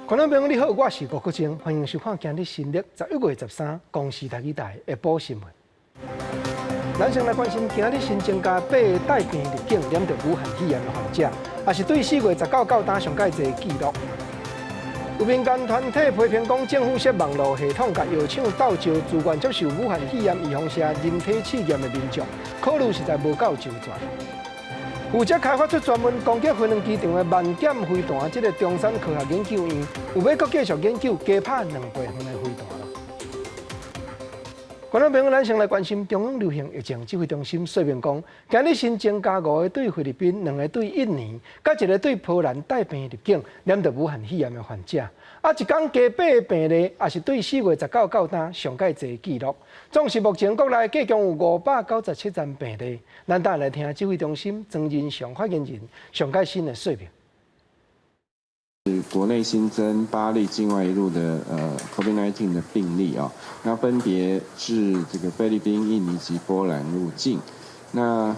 觀眾朋友你好，我是郭國晶，歡迎收看今日新曆11月13公視台語台下晡新聞。咱先來關心今日新增加八个帶病入境染著武漢肺炎的患者，也是對4月19到今上蓋濟紀錄。有民間團體批評講，政府設網路系統，共藥廠鬥招自願接受武漢肺炎預防射人體試驗的民眾，考慮實在無夠周全。負責開發出專門攻擊飛輪機場的萬劍飛彈，這个中山科學研究院有欲閣繼續研究加拍2倍遠的飛彈。觀眾朋友，咱先來關心中央流行疫情指揮中心說明講，今日新增加五个對菲律賓、兩个對印尼，佮一个對波蘭帶病入境染著武漢肺炎的患者。啊，一工加八个病例，也是對4月19到今上蓋濟紀錄。總是目前國內計共有597例病例。咱等下來聽指揮中心莊人祥發言人上蓋新的說明。國內新增八例境外移入的COVID-19 的病例啊，那分別是這個菲律賓、印尼及波蘭入境。那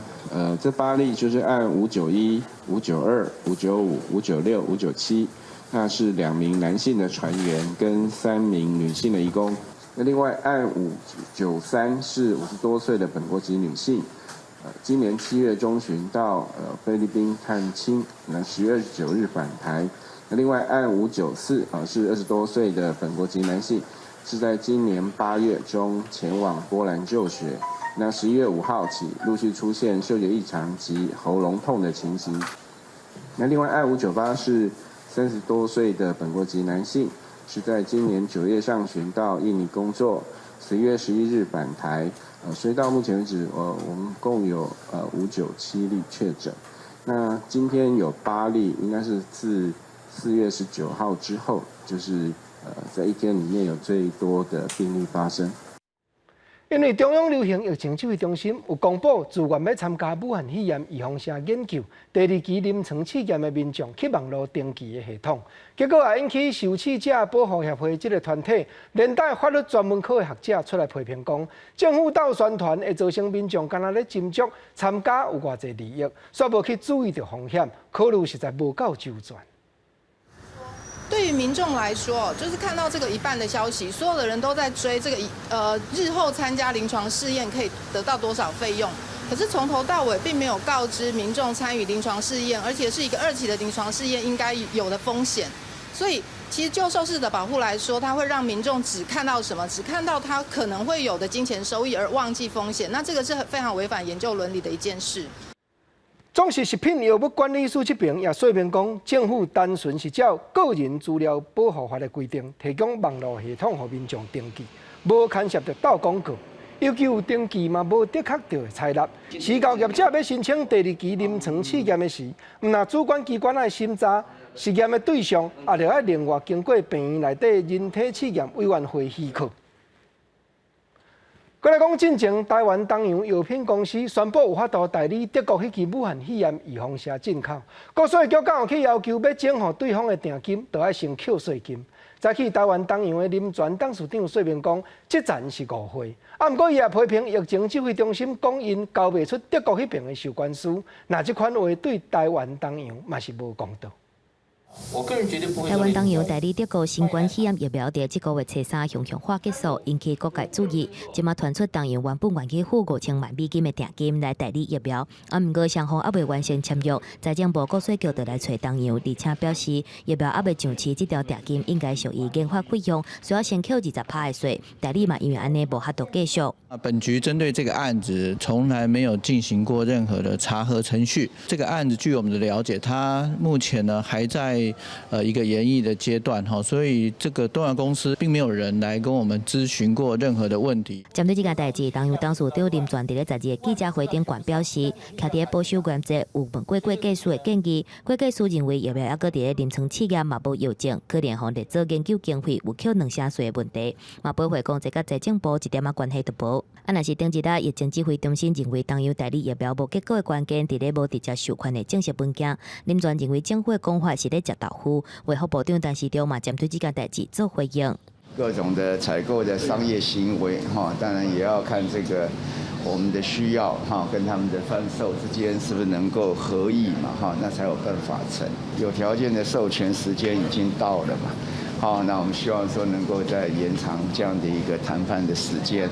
這八例就是按591、592、595、596、597，那是兩名男性的船員跟三名女性的移工。那另外按593是50多歲的本國籍女性，今年7月中旬到菲律賓探親，那10月29日返台。那另外按594啊是20多歲的本國籍男性，是在今年8月中前往波蘭就學。那11月5號起陸續出現嗅覺異常及喉嚨痛的情形。那另外按598是30多歲的本國籍男性，是在今年9月上旬到印尼工作，11月11日返台。所以到目前為止，我們共有597例確診。那今天有八例，應該是自4月19號之後，就是在一天裡面有最多的病例發生。因為中央流行疫情指揮中心有公布，自願欲參加武漢肺炎預防射研究第二期臨床試驗的民眾去網路登記的系統，結果也引起受試者保護協會這个團體連帶法律專門科的學者出來批評講，政府鬥宣傳會造成民眾敢若咧斟酌參加有偌濟利益，煞無去注意著風險，考慮實在無夠周全。對於民眾來說，就是看到這個一半的消息，所有的人都在追這個日後參加臨床試驗可以得到多少費用。可是從頭到尾並沒有告知民眾參與臨床試驗，而且是一個二期的臨床試驗應該有的風險。所以其實就受試者保護來說，它會讓民眾只看到什麼？只看到他可能會有的金錢收益，而忘記風險。那這個是非常違反研究倫理的一件事。總是食品藥物管理署這邊也說明講，政府單純是照個人資料保護法的規定，提供網路系統予民眾登記，無牽涉著鬥廣告，尤其有登記嘛，無的確就會採納。是到業者欲申請第二期臨床試驗的時，毋但主管機關愛審查實驗的對象，也著愛另外經過病院內底人體試驗委員會許可。閣來講，進前台灣東洋藥品公司宣布有法度代理德國彼支武漢肺炎預防射進口，國稅局敢有去要求欲轉予對方的訂金，著愛先扣稅金。早起台灣東洋的林全董事長說明講，這全是誤會。啊，毋過伊也批評疫情指揮中心講𪜶交袂出德國彼爿的授權書，若這款話對台灣東洋嘛是無公道。台灣東洋代理德國新冠肺炎疫苗，佇這个月初三雄雄化結束，引起各界注意。這馬傳出東洋原本願意付5000萬美金的訂金來代理疫苗，啊，毋過雙方猶未完成簽約，財政部國稅局就來揣東洋，而且表示疫苗猶未上市，這條訂金應該屬於研發費用，需要先扣20%的稅。代理嘛，因為按呢無法度繼續。本局針對這個案子，從來沒有進行過任何的查核程序。這個案子據我們的了解，它目前呢還在一個研議的階段哈，所以這個東洋公司並沒有人來跟我們諮詢過任何的問題。針對這件代誌，東洋董事長林全佇咧12日記者會頂懸表示，徛佇保守原則有問過會計師的建議，會計師認為疫苗猶閣佇咧臨床試驗嘛無藥證，可能予列做研究經費有扣兩成稅的問題，嘛駁回講這佮財政部一點仔關係都無。啊，若是頂一日疫情指揮中心認為東洋代理疫苗無結果的關鍵，佇咧無直接授權的正式文件。林全認為政府的講法是咧食豆腐，衛福部長陳時中嘛針對這件代誌做回應。各種的採購的商業行為，哈，當然也要看這個我們的需要，哈，跟他們的販售之間是不是能夠合意嘛，哈，那才有辦法成。有條件的授權時間已經到了嘛，好，那我們希望說能夠再延長這樣的一個談判的時間。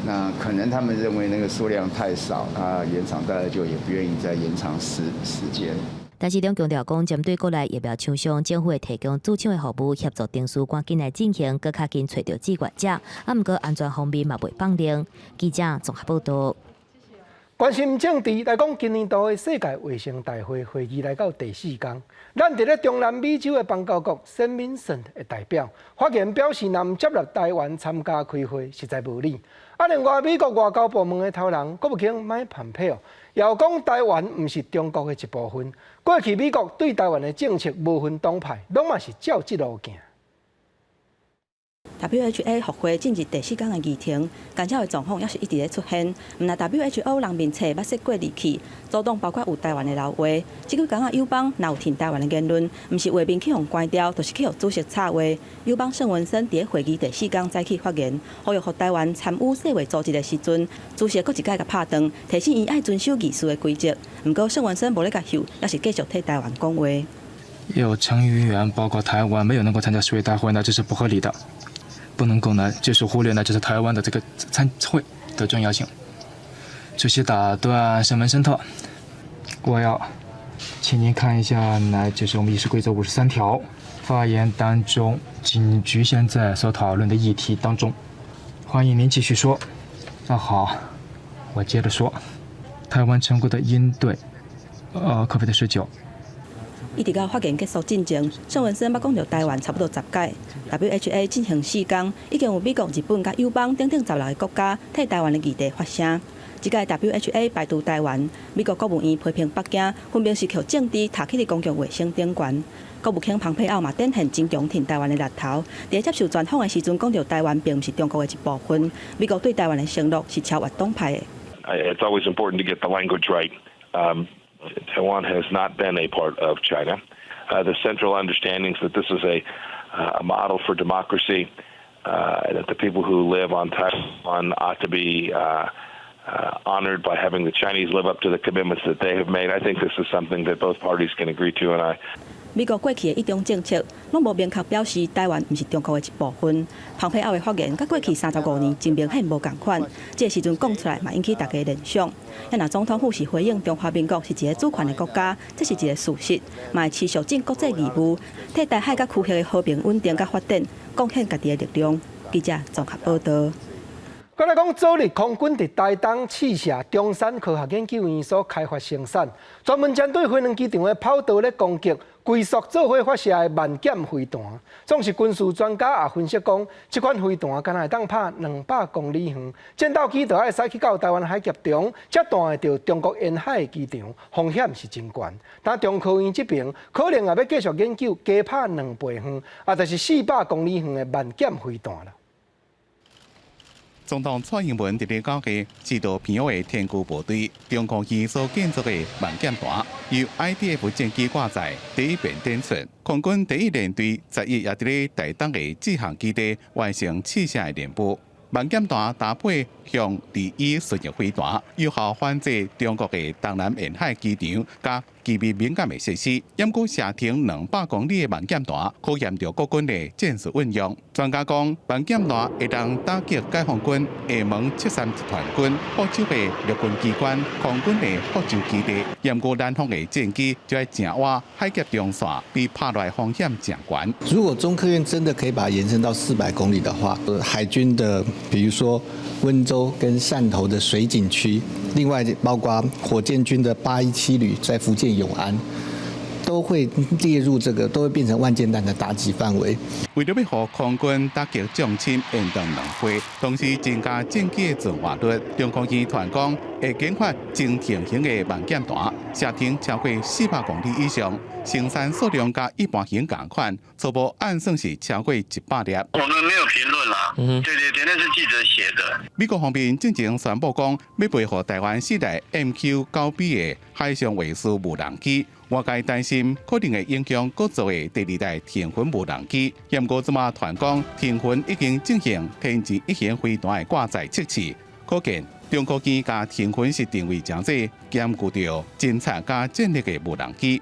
那可能他們認為那個數量太少，啊，延長大家就也不願意再延長時間。但是，兩強調講，針對國內疫苗廠商，政府會提供駐廠的服務協助程序，趕緊來進行，閣較緊揣著志願者。啊，毋過安全方面嘛袂放任。記者綜合報道。關心政治來講，今年度的世界衛生大會會議來到第四工，咱佇咧中南美洲的邦交國聖文森的代表發言表示，若毋接納台灣參加開會，實在無禮。啊，另外美國外交部門的頭人國務卿麥蓬佩奧又講，台灣毋是中國的一部分。過去美國對台灣的政策無分黨派，攏嘛是照這路行。 WHA 復會進入第四工的議程，減少的狀況猶是一直咧出現。毋但 WHO 人面冊捌說過離去，阻擋包括有台灣的留話。這幾工啊，友邦若有挺台灣的言論，毋是畫面去予關掉，就是去予主席插話。友邦聖文森佇咧會議第四工早起發言，呼籲予台灣參與世衛組織的時陣，主席閣一擺共拍斷，提醒伊愛遵守議事的規則。毋過聖文森無咧共翕，猶是繼續替台灣講話。有成員包括台灣沒有能夠參加世衛大會呢，這是不合理的。不能夠呢，就是忽略呢，就是台灣的這個參會的重要性。主席打斷聖文森特，我要請您看一下，來就是我們議事規則53條，發言當中僅局限在所討論的議題當中。歡迎您繼續說。那好，我接着說，台灣成功的應對，COVID 19。一直到發言結束進前，聖文森捌講著台灣差不多十擺。WHA 進行四工，已經有美國、日本佮友邦等等16個國家替台灣的議題發聲。這屆 WHA 排除台灣，美國國務院批評北京，分明是予政治踢去佇公共衛生頂懸。國務卿蓬佩奧嘛展現真強挺台灣的力頭，佇接受專訪的時陣講著台灣並毋是中國的一部分，美國對台灣的承諾是超越黨派的。 It's always important to get the language right. Taiwan has not been a part of China. The central understanding is that this is a model for democracy, that the people who live on Taiwan ought to be honored by having the Chinese live up to the commitments that they have made. I think this is something that both parties can agree to, and I 美國過去的一中政策，攏無明確表示台灣毋是中國的一部分。蓬佩奧的發言，佮過去35年真明顯無仝款。這個時陣講出來，嘛引起大家聯想。啊，總統府是回應中華民國是一個主權的國家，這是一個事實，嘛會持續盡國際義務，替台海佮區域的和平穩定佮發展貢獻家己的力量。記者綜合報道。閣來講，昨日空軍佇台東試射中山科學研究院所開發生產，專門針對飛行機場的跑道咧攻擊，龜速做伙發射的萬劍飛彈。總是軍事專家也分析講，這款飛彈敢若會當拍200公里遠，戰鬥機就愛駛去到台灣海峽中，才彈會著中國沿海的機場，風險是真懸。但中科院這邊可能也欲繼續研究加拍2倍遠，也就是400公里遠的萬劍飛彈啦。總統蔡英文佇咧9月指導平壤的天弓部隊，中科院所建造的萬劍彈，由 IDF 戰機掛載，第一遍展出。空軍第一聯隊11也佇咧台東的志航基地完成試射的任務。萬劍彈搭配雄22巡弋飛彈，有效反制中國的東南沿海機場佮機密敏感的設施。毋過射程200公里的萬劍彈，考驗著國軍的戰術運用。專家講，萬劍彈會當打擊解放軍廈門73集團軍福州的陸軍機關、空軍的福州基地。毋過南方的戰機就愛正倚海峽中線，被拍落來風險誠懸。如果中科院真的可以把它延伸到400公里的話，海軍的，比如說溫州跟汕頭的水警區，另外包括火箭軍的817旅在福建永安，都會列入這個，都會變成萬劍彈的打擊範圍。為著欲予空軍打擊縱深延長2倍，同時增加戰機的存活率，中科院團講會研發潛艇型的萬劍彈，射程超過400公里以上，生產數量佮一般型仝款，初步按算是超過100粒。我們沒有評論啦。嗯，對對對，那是記者寫的。美國方面進前宣布講，欲賠予台灣四台 MQ-9B 的海上衛士無人機。外界擔心可能會影響閣造的第二代騰雲無人機。毋過這馬傳講騰雲已經進行天劍一型飛彈的掛載測試，可見中科院佮騰雲是定位成做兼顧著偵察佮戰略的無人機。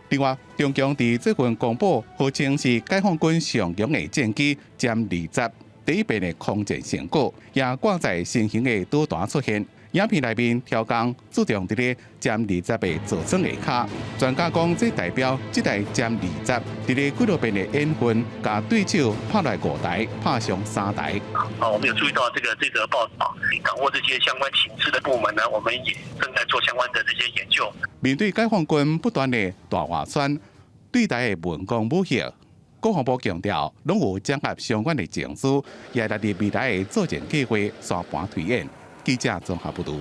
另外，中共佇最近公布，號稱是解放軍上強的戰機殲20第一遍的空戰成果，也掛載新型的導彈出現。影片內面調工注重佇咧殲二十的座艙下跤，專家講這代表這台殲二十佇咧幾落遍的演訓，共對手拍來五台，拍傷三台。啊，我們有注意到這個報道，掌握這些相關情資的部門呢，我們也正在做相關的這些研究。面對解放軍不斷的大外宣對台的文攻武嚇，國防部強調，攏有掌握相關的情資，也納入未來的作戰計劃沙盤推演。記者綜合報導。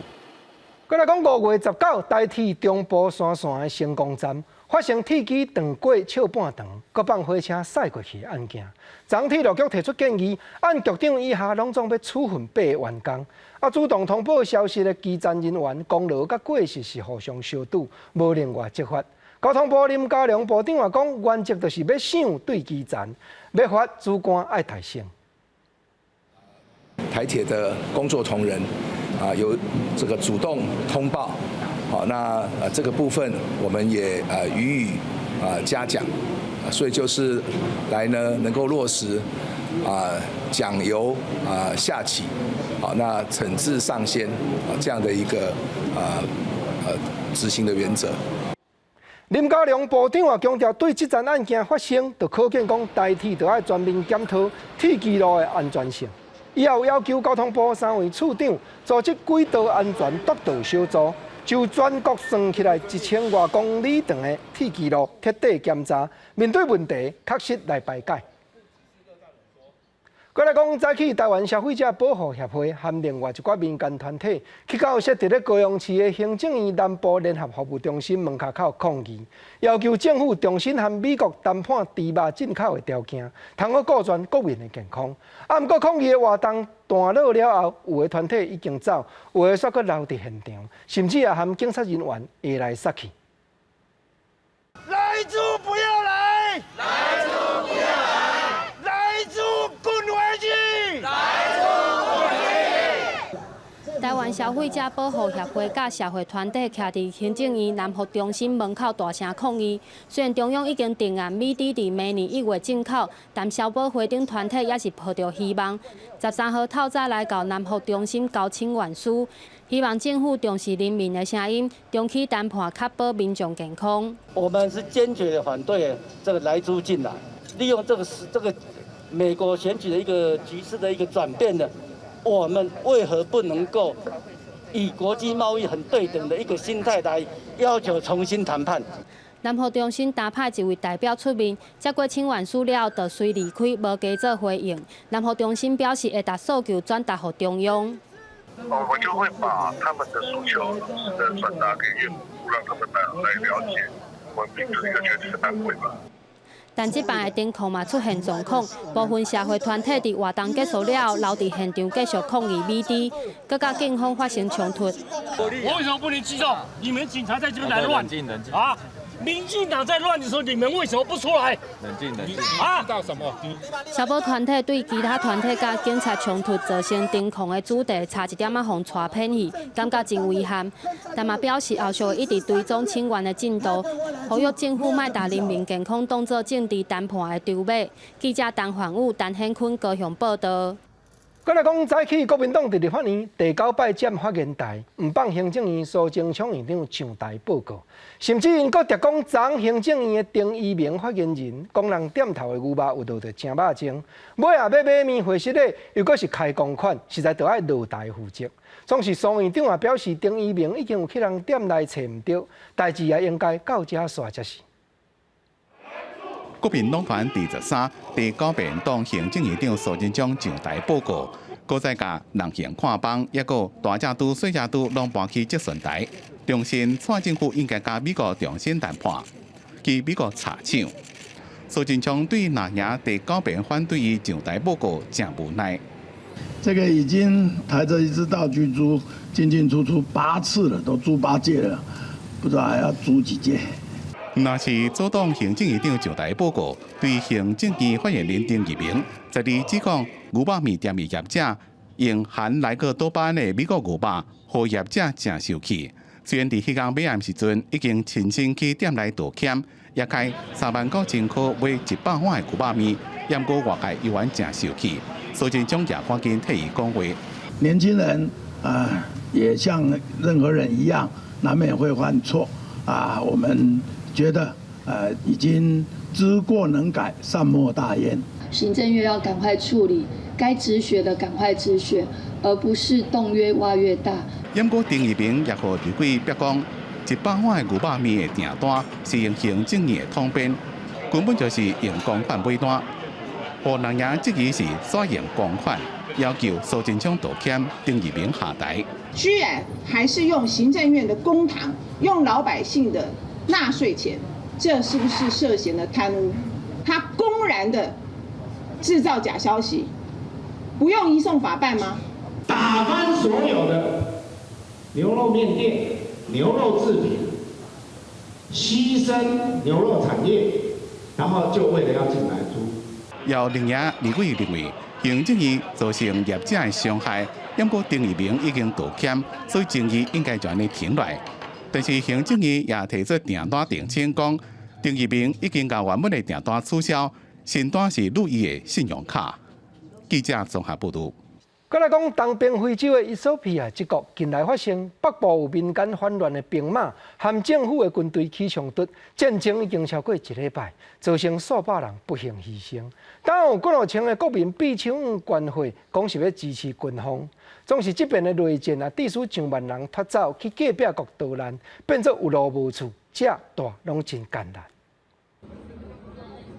閣來講5月19，台鐵中部山線的成功站發生鐵枝斷過笑半長，閣放火車駛過去的案件。昨鐵路局提出建議，按局長以下攏總欲處分八個員工。啊，主動通報消息的基層人員功勞佮過失是互相相抵，無另外責罰。交通部林佳龍部長也講，原則就是欲賞對基層，欲罰主管愛提升。台鐵的工作同仁啊，有這個主動通報，好，那這個部分我們也予以嘉獎，所以就是來呢能夠落實啊獎由下啟，好，那懲治上先啊這樣的一個執行的原則。林佳龍部長也強調，對這樁案件發生，就可見講台鐵著愛全面檢討鐵枝路的安全性。伊也有要求交通部三位處長組織軌道安全督導小組，就全國算起來一千外公里長的鐵枝路徹底檢查，面對問題確實來排解。閣來講，早起台灣消費者保護協會和另外一寡民間團體去到設佇咧高雄市的行政院南部聯合服務中心門跤口抗議，要求政府重新和美國談判豬肉進口的條件，通好顧全國民的健康。啊，毋過抗議的活動斷落了後，有的團體已經走，有的煞閣留佇現場，甚至也和警察人員下來殺去。萊豬不要來！萊豬不要來！萊豬滾回去！萊豬滾回去！台灣消費者保護協會佮社會團體徛佇行政院南服中心門口大聲抗議。雖然中央已經定案美豬佇明年1月進口，但消保會等團體猶是抱著希望。13號透早來到南服中心交請願書，希望政府重視人民的聲音，重啟談判，確保民眾健康。我們是堅決的反對這個萊豬進來，利用這個美國選舉的一個局勢的一個轉變呢，我們為何不能夠以國際貿易很對等的一個心態來要求重新談判？南服中心擔派一位代表出面，接過請願書了後，就隨離開，無加做回應。南服中心表示會將訴求轉達予中央。我就會把他們的訴求如實的轉達給業務部，讓他們來了解我們並不是一個決策單位嘛。但這擺的情況嘛出現狀況，部分社會團體佇活動結束了後，留佇現場繼續抗議美豬，閣佮警方發生衝突。我為什麼不能激動？你們警察在這邊來亂啊！民進黨在亂的時候，你們為什麼不出來？冷靜，冷靜。啊！知道什麼？消保團體對其他團體佮警察衝突造成偵控的主題，差一點仔予帶偏去，感覺真遺憾。但嘛表示後續會一直追蹤請願的進度，呼籲政府莫共人民健康當做政治談判的籌碼。記者陳焕武、陳顯坤高雄報道。閣來講，早起國民黨佇立法院第九擺佔發言台，毋放行政院蘇貞昌院長上台報告，甚至𪜶閣直講昨行政院的丁怡銘發言人講人店頭的牛肉有落著正肉精，尾仔欲買麵會失禮，又閣是開公款，實在著愛落台負責。總是蘇院長也表示，丁怡銘已經有去人店內揣毋著，代誌也應該到遮煞才是。國民黨團佇13第九遍擋行政院長蘇貞昌上台報告，閣再共人形看板，抑閣大隻豬、細隻豬攏搬去質詢台，重申蔡政府應該佮美國重新談判，去美國查廠。蘇貞昌對若贏第九遍反對伊上台報告，誠無奈。這個已經抬著一隻道具豬進進出出八次了，都豬八戒了，不知道還要豬幾屆。若是阻擋行政院長上台報告，對行政院發言人丁怡銘，12指控牛肉麵店的業者用含萊克多巴胺的美國牛肉，予業者誠受氣。雖然佇彼工買暗時陣已經親身去店內道歉，也開39,000箍買100碗的牛肉麵，毋過外界猶原誠受氣。蘇貞昌也趕緊替伊講話。年輕人啊，也像任何人一樣，難免會犯錯啊。我們覺得，已經知過能改，善莫大焉。行政院要趕快處理，該止血的趕快止血，而不是洞越挖越大。毋過丁怡銘也予立委逼講，100碗的牛肉麵的訂單是用行政院的統編，根本就是用公款買單。予人也質疑是使用公款，要求蘇貞昌道歉，丁怡銘下台。居然還是用行政院的公帑，用老百姓的納稅錢，這是不是涉嫌的貪污？他公然的製造假消息，不用移送法辦嗎？打翻所有的牛肉麵店、牛肉製品，犧牲牛肉產業，然後就為了要進萊豬。有另一立委認為，行政院造成業者的傷害，毋過丁怡銘已經道歉，所以爭議應該就按呢停落來。但是行政院也提出訂單澄清，講丁怡銘已經共原本的訂單取消，新單是入伊的信用卡。記者綜合報導。閣來講，東邊非洲的伊索比亞這國近來發生北部有民間反亂的兵馬和政府的軍隊起衝突，戰爭已經超過一禮拜，造成數百人不幸犧牲。當有幾若千个國民閉槍關會，講是欲支持軍方。總是這邊的內戰啊，致使上萬人脫走去隔壁國逃難，變做有路無厝，食蹛攏真艱難。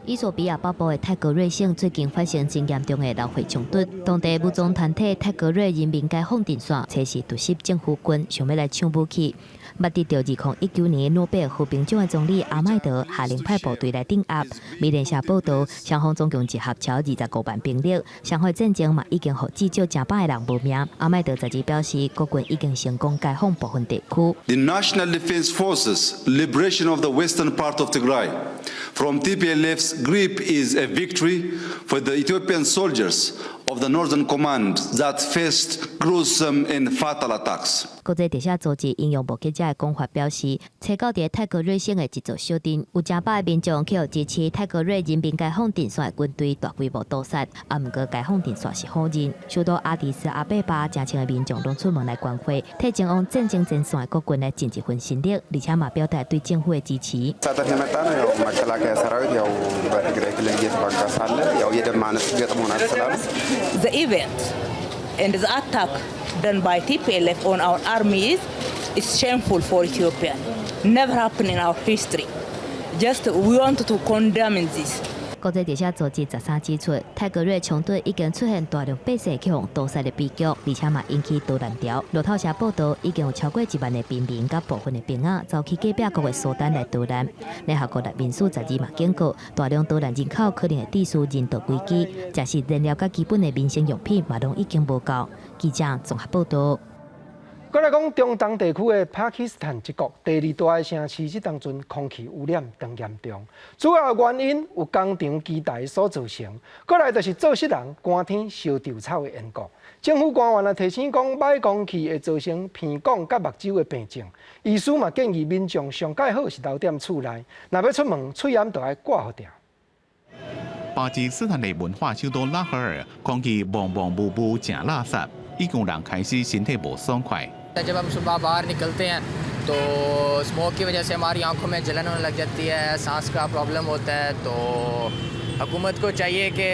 伊索比亞北部的泰格瑞省最近發生真嚴重的流血衝突，當地武裝團體泰格瑞人民解放陣線測試突襲政府軍，想欲來搶武器。捌得著2019年諾貝爾和平獎的總理阿邁德下令派部隊來鎮壓。美聯社報導，雙方總共集合超25萬兵力，雙方戰爭嘛已經予至少成百个人無命。阿邁德十二表示，國軍已經成功解放部分地區。 The National Defense Forces liberation of the western part of Tigray from TPLF's grip is a victory for the Ethiopian soldiers of the Northern Command that faced gruesome and fatal attacks. 國際特赦組織引用目擊者的講法表示，初九佇泰格瑞省的一座小鎮，有成百个民眾去予支持泰格瑞人民解放陣線的軍隊大規模屠殺。啊，毋過解放陣線是否認，首都阿迪斯阿伯巴成千个民眾攏出門來觀會，替前往戰爭前線的國軍來盡一份心力，而且嘛表達對政府的支持。 መከላከያ ሰራዊት ያው በትግራይ ክልል እየተዋጋ ሳለ ያው የደም ማነስ ገጥሞናል ስላሉ The event and the attack done by TPLF on our army is shameful for Ethiopia. Never happened in our history. Just we want to condemn this. 國際特赦組織13指出，泰格瑞衝突已經出現大量百姓去予屠殺的悲劇，而且嘛引起逃難潮。路透社報導，已經有超過1萬个平民佮部分的兵仔走去隔壁國的蘇丹來逃難。聯合國難民署12嘛警告，大量逃難人口可能會致使人道危機，食食燃料佮基本的民生用品嘛攏已經無夠。記者綜合報導。閣來講，中東地區的帕基斯坦這國第二大的城市，這當陣空氣污染當嚴重，主要原因有工廠機台所造成，閣來就是做穡人寒天燒稻草的緣故。政府官員也提醒講，歹空氣會造成鼻管佮目睭的病症。醫師嘛建議民眾上蓋好是留踮厝內，若欲出門，喙罨就愛掛予定。巴基斯坦的文化首都拉合爾，空氣濛濛霧霧，誠垃圾，已經有人開始身體無爽快。 जब हम सुबह बाहर निकलते हैं तो स्मोक की वजह से हमारी आंखों में जलन होने लग जाती है, सांस का प्रॉब्लम होता है। तो हुकूमत को चाहिए कि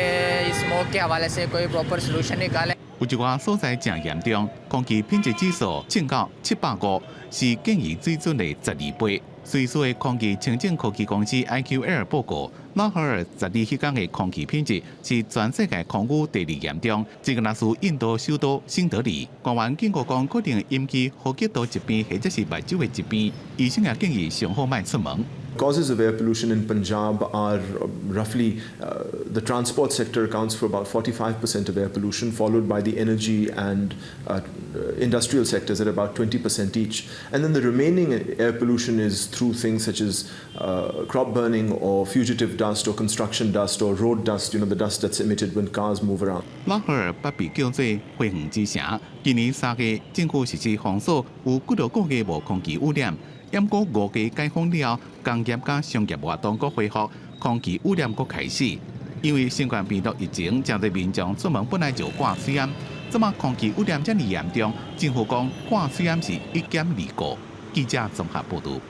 स्मोक के हवाले से कोई प्रॉपर सलूशन निकाले। 有一寡所在誠嚴重，空氣品質指數衝到750，是建議水準的12倍。瑞士的空氣清淨科技公司 IQAir 報告，拉合爾12彼工的空氣品質是全世界空污第二嚴重，這個若輸印度首都新德里。官員警告講，可能引起呼吸道疾病或者是目睭的疾病。醫生也建議上好莫出門。Causes of air pollution in Punjab are roughly the transport sector accounts for about 45% of air pollution, followed by the energy and industrial sectors at about 20% each. And then the remaining air pollution is through things such as crop burning or fugitive dust or construction dust or road dust, the dust that's emitted when cars move around. 拉合爾北被叫做花園之城，今年3月政府實施封鎖，有幾多個月無空氣污染。毋過5月解封了，工業佮商業活動閣恢復，空氣污染閣開始。因為新冠病毒疫情，誠濟民眾出門本來就掛喙罨，這馬空氣污染遮爾嚴重，政府講掛喙罨是一減二顧。記者綜合報導。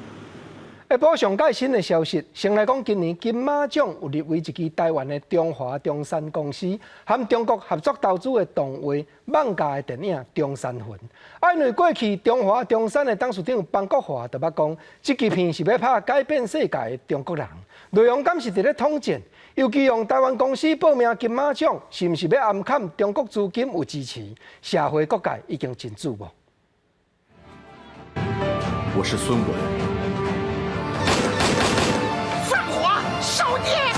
下晡上蓋新的消息，先來講今年金馬獎有入圍一支台灣的中華中山公司和中國合作投資的動畫漫畫的電影《中山魂》。啊，因為過去中華中山的董事長潘國華就捌講，這支片是欲拍改變世界的中國人，內容敢是佇咧統戰？尤其用台灣公司報名金馬獎，是毋是欲暗崁中國資金有支持？社會各界已經真矚目。我是孫文。放火燒店！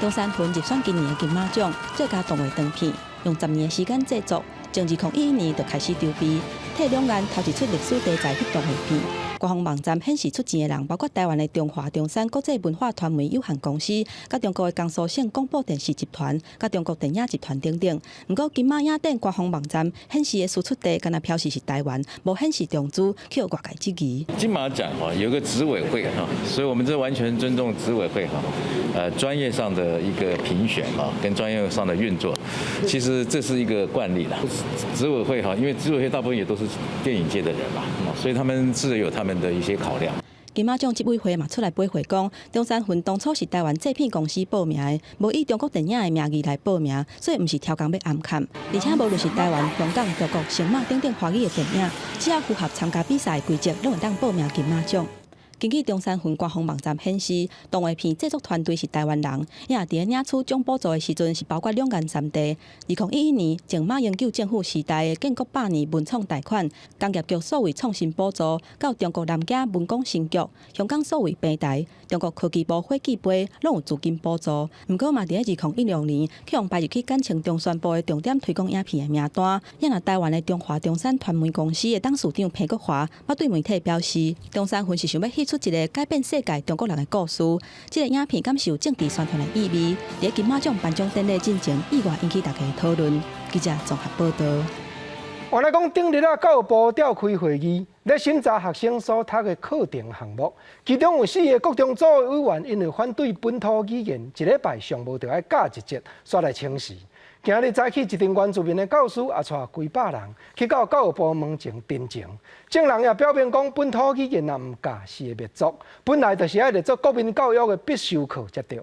中山魂入選今年的金馬獎最佳動畫長片，用10年的時間製作，從2011年就開始籌備，替兩岸頭一齣歷史題材的動畫片。官方網站顯示出錢的人包括台灣的中華中山國際文化傳媒有限公司、佮中國的江蘇省廣播電視集團、佮中國電影集團等等。毋過金馬影展官方網站顯示的輸出地，干焦標示是台灣，無顯示中資，予外界質疑。金馬獎哈有個執委會哈，所以我們這完全尊重執委會哈，專業上的一個評選哈，跟專業上的運作，其實這是一個慣例啦。執委會哈，因為執委會大部分也都是電影界的人嘛，所以他們自有他們的一些考量。金馬獎執委會嘛出來回覆講，中山魂當初是台灣製片公司報名的，無以中國電影的名義來報名，所以毋是刁工欲暗崁。而且無論是台灣、香港、中國、星馬等等華語的電影，只要符合參加比賽的規則，攏會當報名金馬獎。根據中山魂官方網站顯示，動畫片製作團隊是台灣人，也佇咧領取總補助的時陣是包括兩岸三地。2011年，前馬英九政府時代的建國百年文創貸款，工業局數位創新補助，到中國南京文廣新局、香港數位平台、中國科技部火炬杯，攏有資金補助。毋過嘛，佇咧2016年，去予排入去簡稱中宣部的重點推廣影片的名單。也若台灣的中華中山傳媒公司的董事長彭國華，捌對媒體表示，中山魂是想欲翕出一個改變世界中國人的故事。這個影片敢是有政治宣傳的意味？佇金馬獎頒獎典禮進前，意外引起大家的討論。記者綜合報導。我來講，頂日啊，教育部召開會議，咧審查學生所讀的課程項目，其中有四个國中組的委員因為反對本土語言，一禮拜上無著愛教一節，煞來請辭。今日早起，一陣原住民的教師也帶幾百人去到教育部門前陳情，眾人也表明講，本土語言若毋教是會滅族，本來就是愛列做國民教育的必修課才對。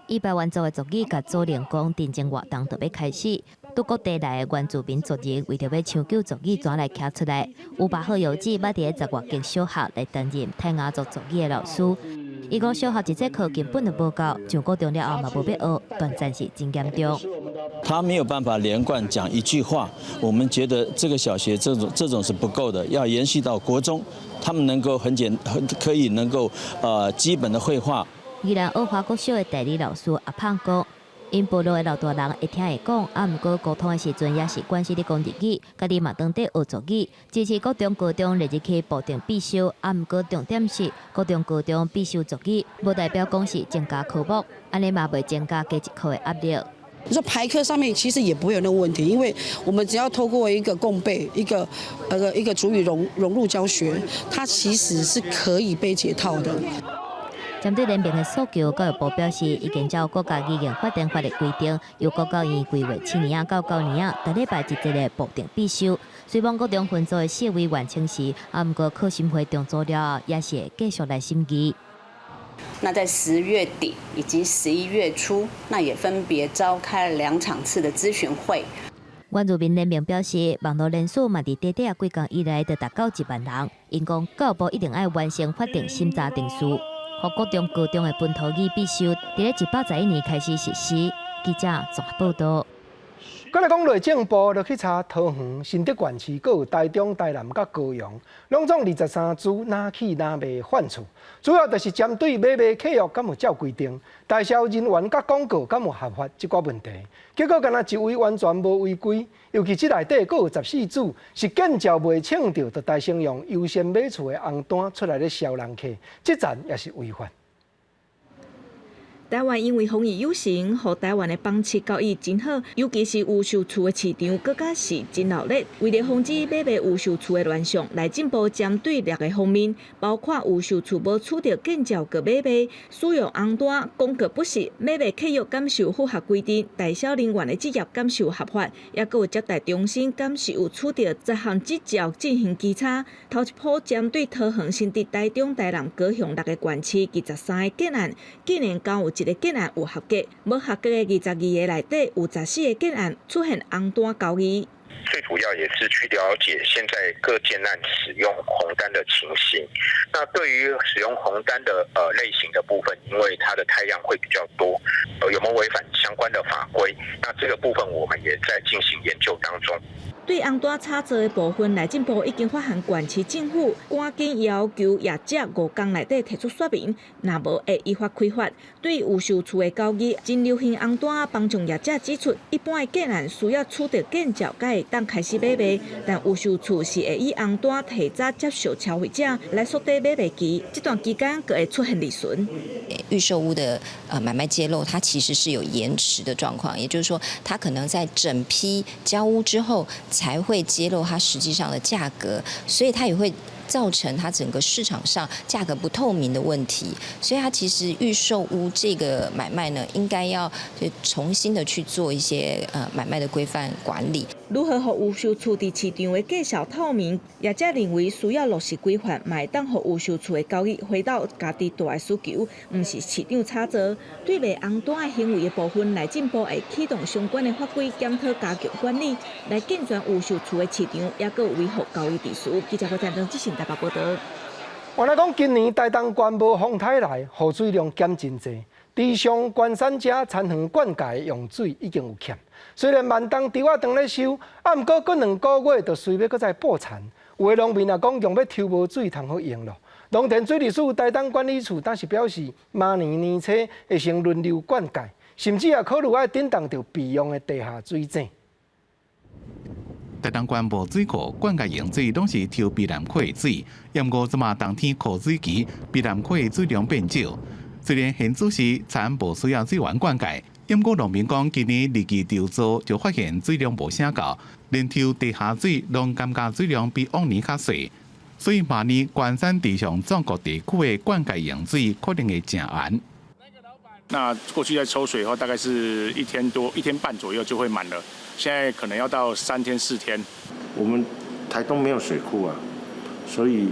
伊排灣族的族語佮祖靈講，陳情活動就欲開始。對各地來的原住民族人，為著欲搶救族語，轉來徛出來。有巴赫有志捌佇咧十外間小學來擔任泰雅族族語的老師。伊講小學一節課根本就無夠，上高中了後嘛無欲學，斷層是真嚴重。他沒有辦法連貫講一句話，我們覺得這個小學這種是不夠的，要延續到國中，他們能夠很簡很可以能夠基本的會話。宜蘭澳華國小的代理老師阿胖講，𪜶部落的老大人會聽會講，啊，毋過溝通的時陣也是慣勢咧講日語，家己嘛當地學族語，支持國中、高中列入去部定必修，啊，毋過重點是國中、高中必修族語，無代表講是增加科目，按呢嘛袂增加加一課的壓力。你說排課上面其實也不會有那個問題，因為我們只要透過一個共備，一個族語融入教學，它其實是可以被解套的。針對聯名的訴求，教育部表示，已經照國家語言發展法的規定，由國教院規劃七年仔到九年仔，逐禮拜一節的部定必修。雖罔國中分組的四委員請辭，啊，毋過課審會重組了後，也是會繼續來審議。那在10月底以及11月初，那也分別召開了兩場次的諮詢會。原住民聯盟表示，網路人數嘛佇短短幾工以來就達到1萬人。𪜶講教育部一定愛完成法定審查程序，予國中、高中的本土語必修，佇咧111年開始實施。記者綜合報道。閣來講內政部落去查桃園、新竹縣市，閣有台中、台南佮高雄，攏總23處哪起哪賣販厝，主要就是針對買賣契約敢有照規定，代銷人員佮廣告敢有合法這寡問題。結果敢若一位完全無違規，尤其這內底閣有14處是建照未稱著，就代先用優先買厝的紅單出來咧銷人客，這層也是違法。台灣因為防疫有成，予台灣的房市交易真好，尤其是預售厝的市場，閣較是真鬧熱。為了防止買賣預售厝的亂象，內政部針對六个方面，包括預售厝無取得建照閣買賣、使用紅單、廣告不實、買賣契約敢是有符合規定、代銷人員的職業敢是有合法，抑閣有接待中心敢是有取得十項執照進行稽查。頭一波針對桃園、新竹、台中、台南、高雄六个縣市23个建案，竟然敢有一个建案有合格，無合格的22個內底有14個建案出現紅單交易。最主要也是去了解現在各建案使用紅單的情形。那對於使用紅單的類型的部分，因為它的態量會比較多，有沒有違反相關的法規？那這個部分我們也在進行研究當中。對紅單炒作的部分，內政部已經發函縣市政府，趕緊要求業者5工內底提出說明，若無會依法開罰。對預售厝的交易，真流行紅單，房仲業者指出，一般的建案需要取得建照，才會當開始買賣，但預售厝是會以紅單提早接受消費者來縮短買賣期，這段期間閣會出現利潤。預售屋的買賣揭露，它其實是有延遲的狀況，也就是說，它可能在整批交屋之後才會揭露它實際上的價格，所以它也會造成它整個市場上價格不透明的問題。所以它其實預售屋這個買賣呢，應該要重新的去做一些買賣的規範管理。如何予預售厝佇市場的價數透明？業者認為需要落實規範，嘛會當予預售厝的交易回到家己大的需求，毋是市場炒作。對賣紅單的行為的部分，內政部會啟動相關的法規檢討，加強管理，來健全預售厝的市場，抑閣維護交易秩序。記者郭展東執行台北報道。原來講今年台東縣無風颱來，雨水量減真濟。池上關山遮田園灌溉用水已經有欠，雖然萬東稻仔當咧收，毋過閣2個月就隨欲閣再補田。有的農民也講用欲抽無水通好用囉。農田水利署台東管理處當時表示，明年年初會先輪流灌溉，甚至也考慮愛振動著備用的地下水井。台東縣無水庫灌溉用水攏是抽卑南溪的水，毋過這馬冬天枯水期，卑南溪的水量變少。雖然現主時田無需要水源灌溉，毋過農民講今年二季稻作就發現水量無啥夠，連抽地下水攏感覺水量比往年較細，所以明年關山池上縱谷地區的灌溉用水可能會誠絚。那過去在抽水的話，大概是一天多、一天半左右就會滿了，現在可能要到3天4天。我們台東沒有水庫啊，所以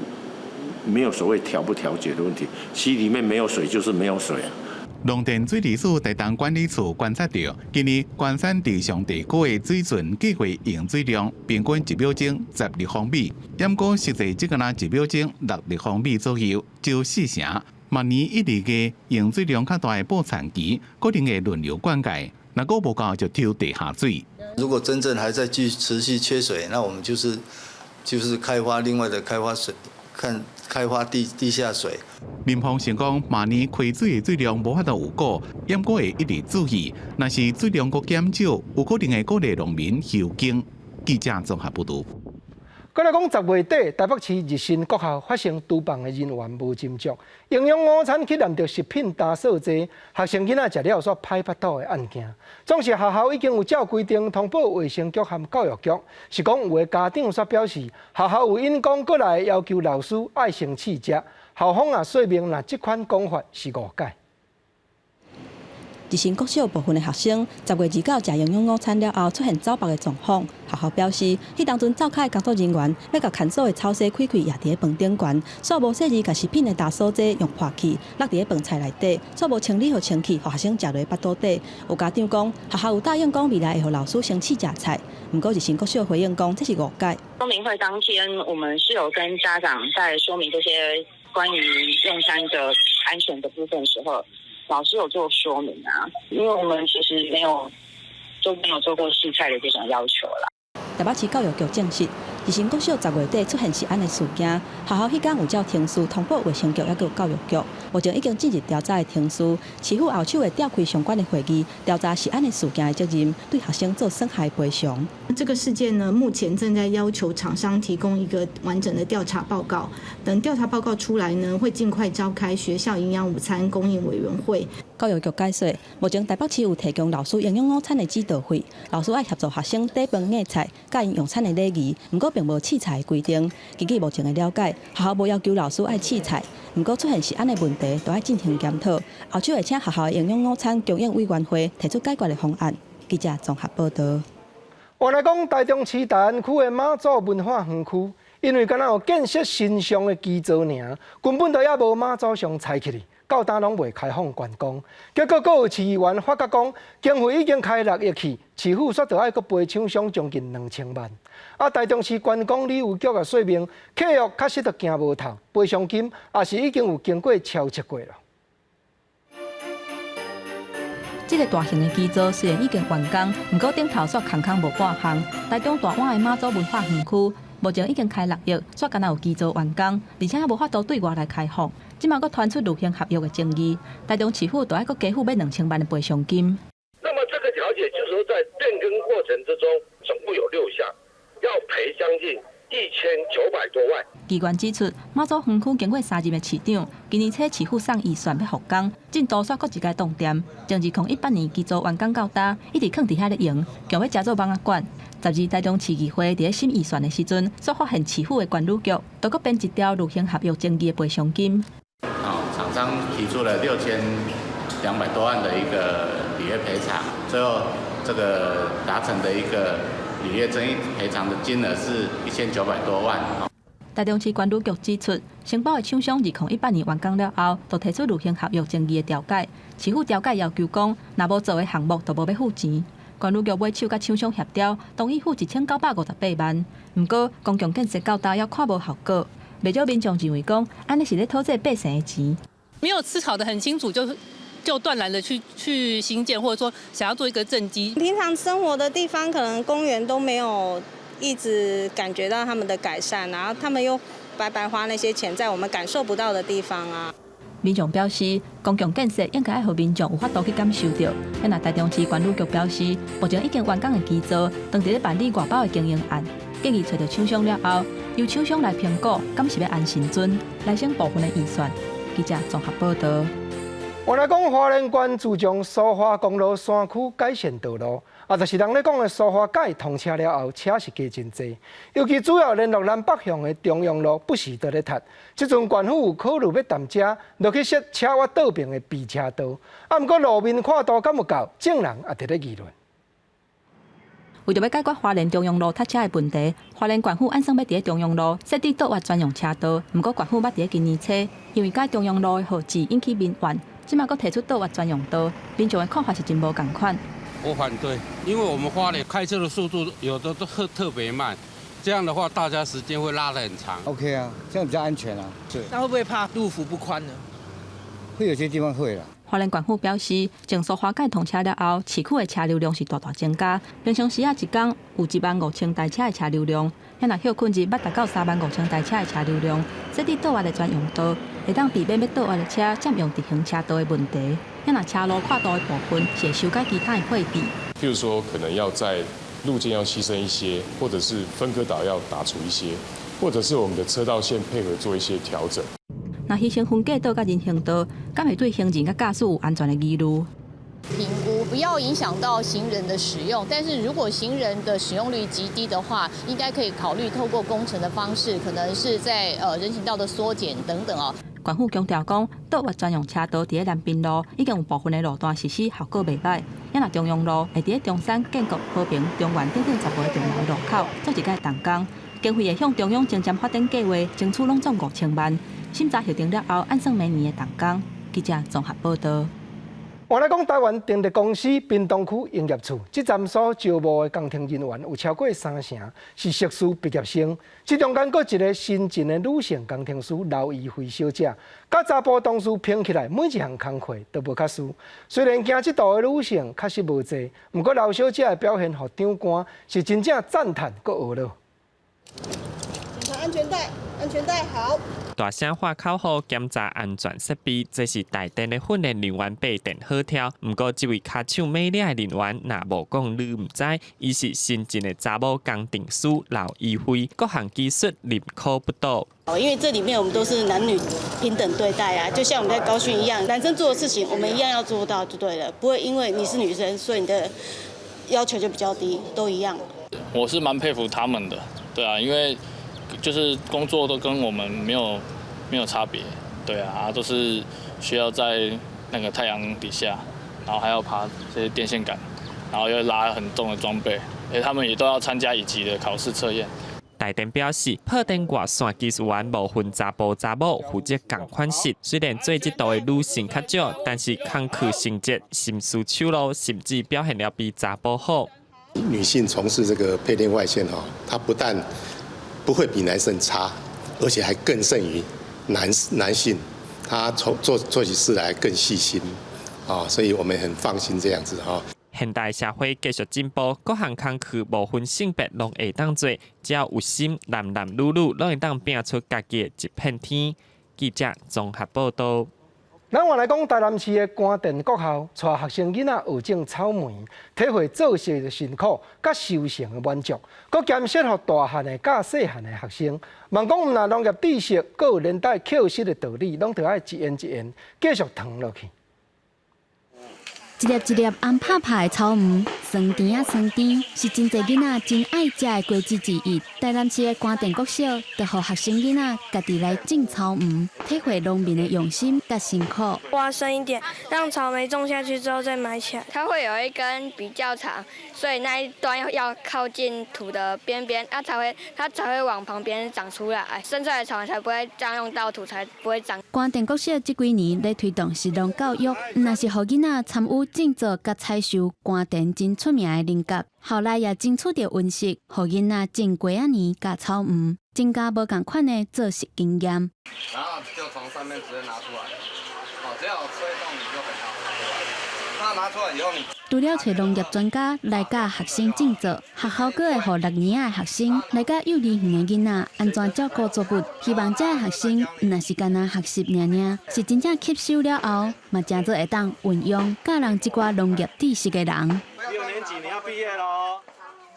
沒有所謂調不調節的問題，溪裡面沒有水就是沒有水啊。農田水利署台東管理處觀察到，今年關山池上地區的水準計劃用水量平均一秒鐘10立方米，毋過實際只敢若一秒鐘6立方米左右，少四成。明年一、二月用水量較大的補田期，可能會輪流灌溉，若閣無夠就抽地下水。如果真正還在繼續持續缺水，那我們就是開發另外的開發水，看開發地下水。林鳳成講，明年開水的水量無法度有夠，毋過會一直注意，若是水量閣減少，有可能會鼓勵農民休耕。記者綜合報導。閣來講，10月底，台北市日新國校發生廚房的人員無斟酌，營養午餐去攕著食品打掃劑，學生囡仔食了煞歹腹肚的案件。總是學校已經有照規定通報衛生局和教育局，是講有的家長煞表示，學校有因講過來要求老師愛先試食，校方也說明，若這款講法是誤解。日新國小部分的學生10月29食營養午餐了後出現走腹的狀況，學校表示，彼當陣灶跤的工作人員欲共牽手的草洗開開，攑佇咧飯頂懸，煞無細膩共食品的打掃劑用破去，落佇咧飯菜內底，煞無清理予清氣，予學生食落腹肚底。有家長講，學校有答應講未來會予老師先試食菜，毋過日新國小回應講這是誤解。說明會當天，我們是有跟家長在說明這些關於用餐的安全的部分時候。老師有做說明啊，因為我們其實沒有都沒有做過試菜的這種要求啦。台北市教育局證實，日新國小10月底出現食安的事件，學校彼工有照程序通報衛生局抑閣教育局，目前已經進入調查的程序，市府後手會召開相關的會議，調查食安的事件的責任，對學生做損害賠償。這個事件呢，目前正在要求廠商提供一個完整的調查報告。等調查報告出來呢，會盡快召開學校營養午餐供應委員會。教育局解釋，目前台北市有提供老師營養午餐的指導費，老師愛協助學生底飯夾菜，教𪜶用餐的禮儀，毋過並無試菜的規定。根據目前的了解，學校無要求老師愛試菜，毋過出現食安的問題，都愛進行檢討。後手會請學校的營養午餐供應委員會提出解決的方案。記者綜合報道。原來講台中市大安區的媽祖文化園區，因為敢若有建設神像的基座爾，根本都猶無媽祖像拆起去，到今攏未開放觀光。結果，閣有市議員發覺講，經費已經開6億去，市府煞著愛閣賠廠商將近2000萬。啊，台中市觀光旅遊局也說明，契約確實都行無透，賠償金也是已經有經過超測過了。這個大型的基座雖然已經完工，毋過頂頭煞空空無半項。台中大碗的媽祖文化園區，目前已經開6億，煞敢若有基座完工，而且猶無法度對外來開放。這馬閣傳出履行合約的爭議，台中市府都愛閣加付欲2000萬的賠償金。那麼這個調解就是說，在變更過程之中，總共有6項，要賠將近1900多萬。機關指出，媽祖園區經過3任的市長，今年初市府送預算欲復工，進度煞閣一擺凍定。從2018年基座完工到今，一直囥佇遐咧用，強欲成做蠓仔館。12台中市議會佇咧審預算的時陣，煞發現市府的觀旅局，都閣編一條履行合約爭議的賠償金。哦，廠商提出了6200多萬的一個履約賠償，最後這個達成的一個履約爭議賠償的金額是1900多萬。台中市觀旅局指出，承包的廠商2018年完工了後，就提出履行合約爭議的調解。市府調解要求講，若無做的項目，就無欲付錢。觀旅局尾手佮廠商協調，同意付1958萬。毋過公共建設到今猶看無效果，袂少民眾認為講，按呢是咧討這百姓的錢。沒有思考得很清楚，就斷然的去興建，或者說想要做一個政績。平常生活的地方，可能公園都沒有一直感覺到他們的改善，然後他們又白白花那些錢在我們感受不到的地方啊。民眾表示，公共建設應該愛予民眾有法度去感受著。那台中市觀旅局表示，目前已經完工的基座，當佇咧辦理外包的經營案，建議揣著廠商了後，由廠商來評估，敢是欲按神尊來省部分的預算。記者綜合報道。原來講花蓮縣自從蘇花公路山區改善道路，啊，就是人咧講的蘇花改通車了後，車是加真濟。尤其主要聯絡南北向的中央路不時都咧塞。這陣縣府有考慮欲踮遮落去設車倚倒爿的避車道，啊，毋過路面闊度敢有夠，眾人也佇咧議論。為著欲解決花蓮中央路塞車的問題，花蓮縣府按算欲佇咧中央路設置倒倚專用車道。毋過縣府捌佇咧今年初，因為改中央路的號誌引起民怨，這馬閣提出倒倚專用道，民眾的看法是真無仝款。我反對，因為我們花蓮開車的速度有的都特別慢，這樣的話大家時間會拉得很長。 OK 啊，這樣比較安全啊。對。那會不會怕路幅不寬呢？會有些地方會啦。花蓮縣府表示，從蘇花改通車了後，市區的車流量是大大增加。平常時啊，一工有1萬5千台車的車流量，遐若歇睏日捌達到3萬5千台車的車流量。設置倒倚的專用道，會當避免欲倒倚的車佔用直行車道的問題。遐若車路闊度的部分是會修改其他的配置。譬如說，可能要在路肩要犧牲一些，或者是分隔島要打除一些，或者是我們的車道線配合做一些調整。若犧牲分隔島佮人行道，敢會對行人佮駕駛有安全的疑慮？評估不要影響到行人的使用，但是如果行人的使用率極低的話，應該可以考慮透過工程的方式，可能是在人行道的縮減等等哦。縣府強調講，倒倚專用車道佇咧南濱路已經有部分的路段實施，效果袂䆀。啊若中央路會佇咧中山、建國、和平、中原等等10個重要路口做一擺動工，經費會向中央前瞻發展計劃爭取攏總5000萬。審查核定了後，按算明年會動工。記者綜合報道。換來講，臺灣電力公司屏東區營業處這站所招募的工程人員有超過三成是碩士畢業生，這中間閣一个新進的女性工程師劉怡輝小姐，佮查埔同事拼起來，每一項工課都無較輸。雖然行這道的女性確實無濟，毋過劉小姐的表現，予長官是真正讚嘆閣呵咾。檢查安全帶，安全帶好。大聲喊口號，檢查安全設備，這是台電的訓練人員爬電好跳。毋過，這位跤手美麗的人員，若無講你毋知，伊是新進的查某工程師劉怡輝，各項技術認可不倒。因為這裡面我們都是男女平等對待啊，就像我們在高訓一樣，男生做的事情我們一樣要做到就對了，不會因為你是女生，所以你的要求就比較低，都一樣。我是蠻佩服他們的，對啊，因為就是工作都跟我們沒有差別，對啊，都是需要在那個太陽底下，然後還要爬這些電線桿，然後又拉很重的裝備，而他們也都要參加乙級的考試測驗。台電表示，破電外線技術員無分查埔查某，負責仝款式。雖然做這道的女性較少，但是工課成績、心思手路，甚至表現了比查埔好。女性從事這個配電外線，哈，她不但不會比男生差，而且還更勝於男性。他從做起事來更細心，啊，所以我們很放心這樣子哈。現代社會繼續進步，各項工課無分性別攏會當做，只要有心，男男女女攏會當拼出家己的一片天。記者綜合報道。咱換來講，臺南市的官田國校，帶學生囡仔學種草莓，體會做事的辛苦，佮收成的滿足，閣兼適合大漢的佮細漢的學生。望講毋但農業知識，閣有連帶扣實的道理，攏著愛一緣一緣繼續傳落去。一粒一粒紅拍拍的草莓，酸甜仔酸甜，是真濟囡仔真愛食的果子之一。臺南市的官田國小，就予學生囡仔家己來種草莓，體會農民的用心佮辛苦。挖深一點，讓草莓種下去之後再埋起來。它會有一根比較長，所以那一端要靠近土的邊邊，它才會往旁邊長出來，生出來的草莓才不會佔用到土，才不會長。官田國小這幾年咧推動食農教育，毋但是予囡仔參與種作佮採收官田真出名的菱角，校內也爭取著溫室，予囡仔種瓜仔泥佮草莓，增加無仝款的做食經驗。然後就從上面直接拿出來，哦，只要吹動你就可以拿出來。那拿出來以後，你除了揣農業專家來教學生種作，學校閣會予六年級的學生來教幼兒園的囡仔按怎照顧作物，希望這个學生毋但是干焦學習爾爾，是真正吸收了後，嘛誠做會當運用教人這寡農業知識的人。六年級你要畢業囉，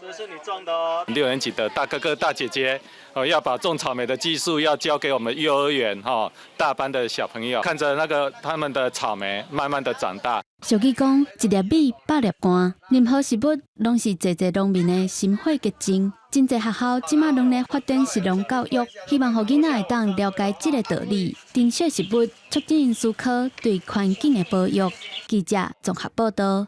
這是你種的哦。六年級的大哥哥大姐姐，哦，要把種草莓的技術要教給我們幼兒園哈大班的小朋友，看着那個他們的草莓慢慢的長大。俗語講，一粒米百粒汗，任何食物攏是濟濟農民的心血結晶。真濟學校這馬攏咧發展食農教育，希望予囡仔會當了解這个道理，珍惜食物，促進思考對環境的保育。記者綜合報道。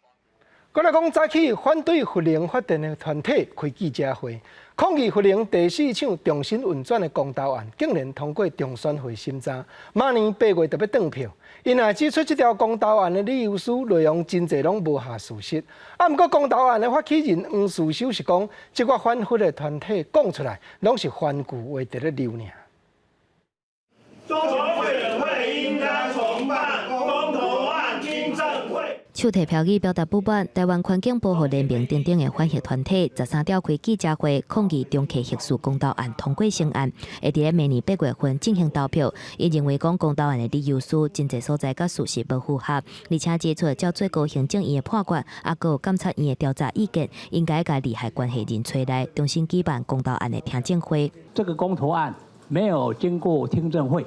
閣來講，早起反對核能發電的團體開記者會，抗議核能第四廠重新運轉的公投案，竟然通過中選會審查，明年8月就欲轉票。𪜶也指出，這條公投案的理由書內容真濟攏無合事實。啊，毋過公投案的發起人黃士修是講，這個反核的團體講出來，攏是番句話佇咧溜爾。中選會應該重辦公投案聽證會。手提標語表達不滿，臺灣環境保護聯盟等等的反核團體，13召開記者會，抗議中核核四公投案通過成案，會佇咧明年8月份進行投票。𪜶認為講公投案的理由書真濟所在佮事實無符合，而且指出照最高行政院的判決，抑閣有監察院的調查意見，應該共利害關係人揣來，重新舉辦公投案的聽證會。這個公投案沒有經過聽證會，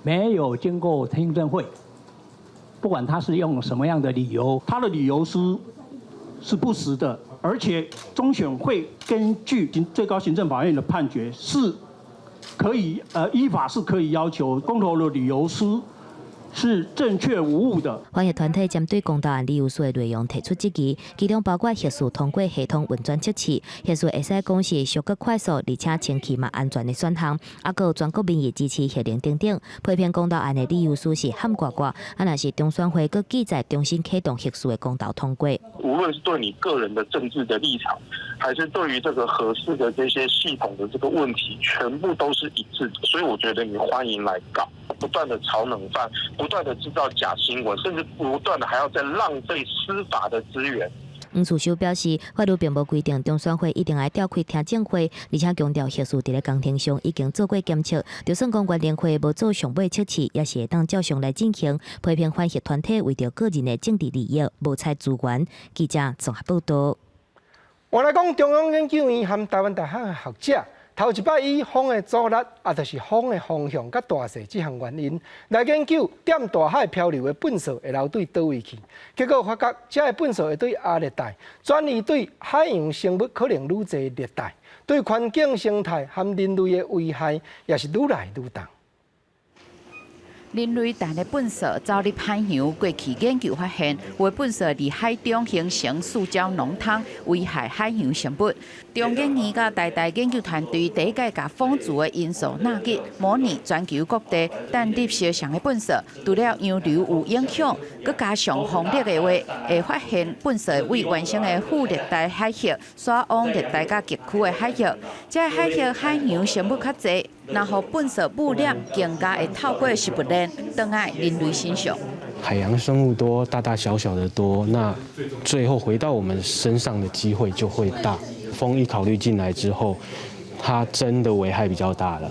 沒有經過聽證會。不管他是用什麼樣的理由，他的理由是不實的，而且中選會根據最高行政法院的判決是可以依法是可以要求公投的理由書是正確無誤的。反核團體針對公投案理由書的內容提出質疑，其中包括核四通過系統運轉測試，核四會使講是俗閣快速，而且清氣嘛安全的選項，啊，閣有全國民意支持核能等等，批評公投案的理由書是含掛掛，啊，若是中選會閣記載重新啟動核四的公投通過。無論是對你個人的政治的立場，還是對於這個核四的這些系統的這個問題，全部都是一致的，所以我覺得你歡迎來告，不斷的炒冷飯，不斷的製造假新聞，甚至不斷的還要再浪費司法的資源。黃慈修表示，法律並無規定中選會一定愛召開聽證會，而且強調核四佇咧工程上已經做過檢測，就算講原能會無做上尾測試，也是會當照常來進行。批評反核團體為著個人的政治利益，無採資源。記者綜合報道。換來講，中央研究院和台灣大學的學者，頭一擺以風的阻力，啊，就是風的方向佮大細這項原因，來研究踮大海漂流的糞埽會流對佗位去。結果發覺，這个糞埽會對亞熱帶轉移對海洋生物可能愈濟熱帶，對環境生態和人類的危害也是愈來愈重。人類帶的糞埽走入海洋，過去研究發現，有的糞埽佇海中形成塑膠濃湯，危害海洋生物。中研院佮台大研究團隊第一擺共風阻的因素納入，模擬全球各地擲入相仝的糞埽，除了洋流有影響，閣加上風力的話，會發現糞埽對原生的副熱帶海域，徙往熱帶佮極區的海域，這个海域海洋生物較濟，然後糞埽污染更加會透過食物鏈，轉來人類身上。海洋生物多，大大小小的多，那最後回到我們身上的機會就會大。風一考慮進來之後，它真的危害比較大了，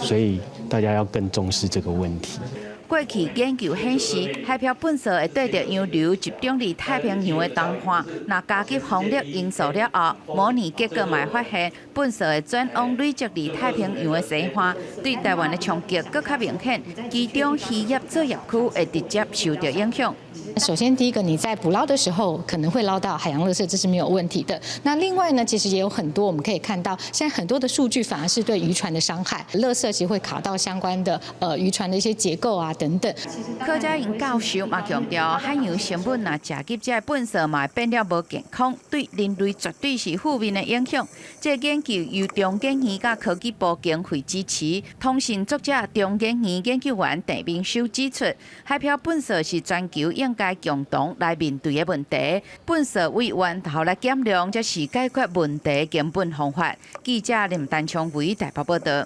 所以大家要更重視這個問題。過去研究顯示，海漂糞埽會綴著洋流集中佇太平洋的東岸，若加入風力因素了後，模擬結果嘛會發現，糞埽會轉往累積佇太平洋的西岸，對台灣的衝擊閣較明顯。其中漁業作業區會直接受著影響。首先，第一個，你在捕撈的時候可能會撈到海洋垃圾，這是沒有問題的。那另外呢，其實也有很多我們可以看到，現在很多的數據反而是對漁船的傷害，垃圾其實會卡到相關的漁船的一些結構啊等等。柯佳瑩教授嘛強調，海洋生物若食入這个糞埽嘛會變了無健康，對人類絕對是負面的影響。這个研究由中研院佮科技部經費支持。通訊作者中研院研究員鄭明修指出，海漂糞埽是全球應該共同來面對的問題。糞埽為源頭來減量，才是解決問題根本方法。記者林丹昌維台北報道。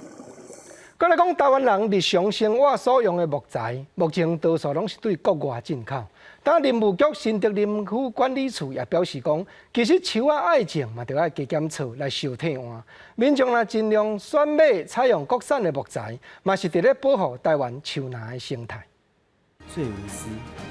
閣來講，台灣人日常生活所用的木材，目前多數攏是對國外進口。但林務局新竹林區管理處也表示講，其實樹仔愛種嘛，著愛加減厝來相替換。民眾若盡量選買採用國產的木材，嘛是佇咧保護台灣樹林的生態。最無私。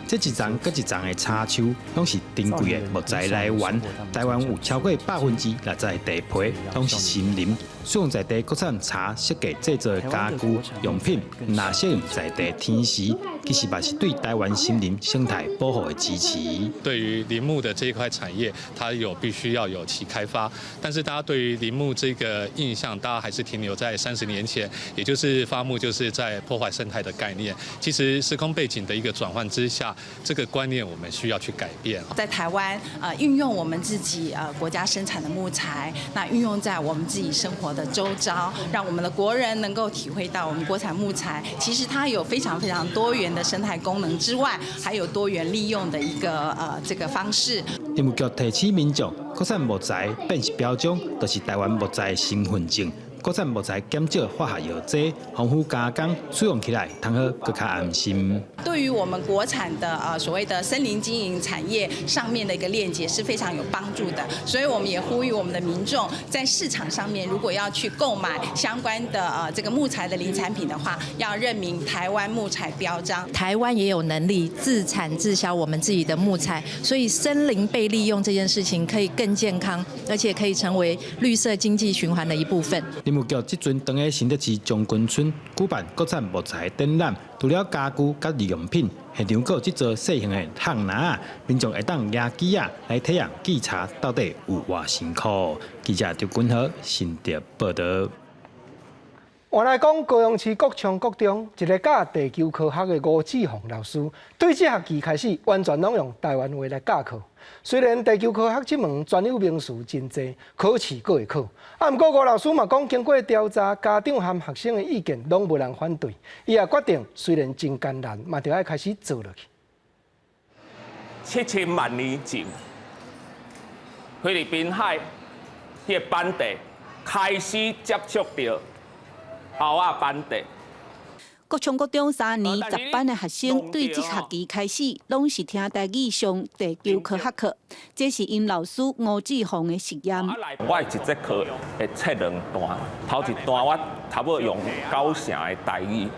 這一叢閣一叢的茶樹，攏是珍貴的木材來源。台灣有超過60%的地皮，攏是森林。使用在地國產柴設計製作的家具用品，若適應在地天時，其實嘛是對台灣森林生態保護的支持。對於林木的這一塊產業，它有必須要有其開發，但是大家對於林木這個印象，大家還是停留在30年前，也就是伐木就是在破壞生態的概念。其實時空背景的一個轉換之下，這個觀念我們需要去改變。在台灣啊，運用我們自己國家生產的木材，那運用在我們自己生活的周遭，讓我們的國人能夠體會到我們國產木材其實它有非常非常多元的生態功能之外，還有多元利用的一個這個方式。林務局提醒民眾，國產木材辨識標章，就是台灣木材的身份證。國產木材減少化學藥劑，防腐加工，使用起來通好閣較安心。對於我們國產的所謂的森林經營產業上面的一個鏈接是非常有幫助的，所以我們也呼籲我們的民眾在市場上面如果要去購買相關的這個木材的林產品的話，要認明台灣木材標章。台灣也有能力自產自銷我們自己的木材，所以森林被利用這件事情可以更健康，而且可以成為綠色經濟循環的一部分。林務局這陣佇咧新竹市將軍村舉辦國產木材展覽，除了家具佮日用品，現場閣有製作細型的烘籃仔，民眾會當拿機仔來體驗製柴到底有偌辛苦。記者張君和新竹報道。換來講，高雄市國昌國中一个教地球科學的吳志宏老師，對這學期開始完全攏用台灣話來教課。雖然地球科學這門專有名詞真濟，考試閣會考，啊，毋過吳老師嘛講，經過調查，家長和學生的意見攏無人反對，伊也決定雖然真艱難，嘛著愛開始做落去。7000萬年前，菲律賓海彼个板塊開始接觸著歐亞板塊。國昌國中三年十班的學生對這學期開始，攏是聽台語上地球科學課。這是𪜶老師吳志宏的實驗。我一節課會切兩段，頭一段我差不多用九成的台語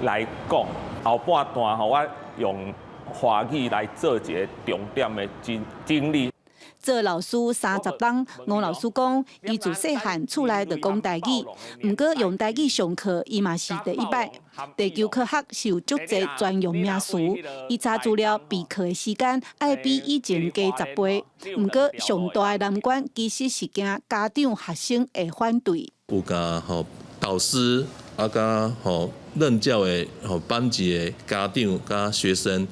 來講，後半段吼我用華語來做一个重點的整整理。做老師30冬，吳老師講，伊自細漢厝內就講台語，毋過用台語上課，伊嘛是第一擺。地球科學是有足濟專用名詞，伊查資料備課的時間愛比以前加10倍。毋過上大的難關其實是驚家長學生會反對。有共吼導師啊，佮吼任教的吼班級的家長佮學生，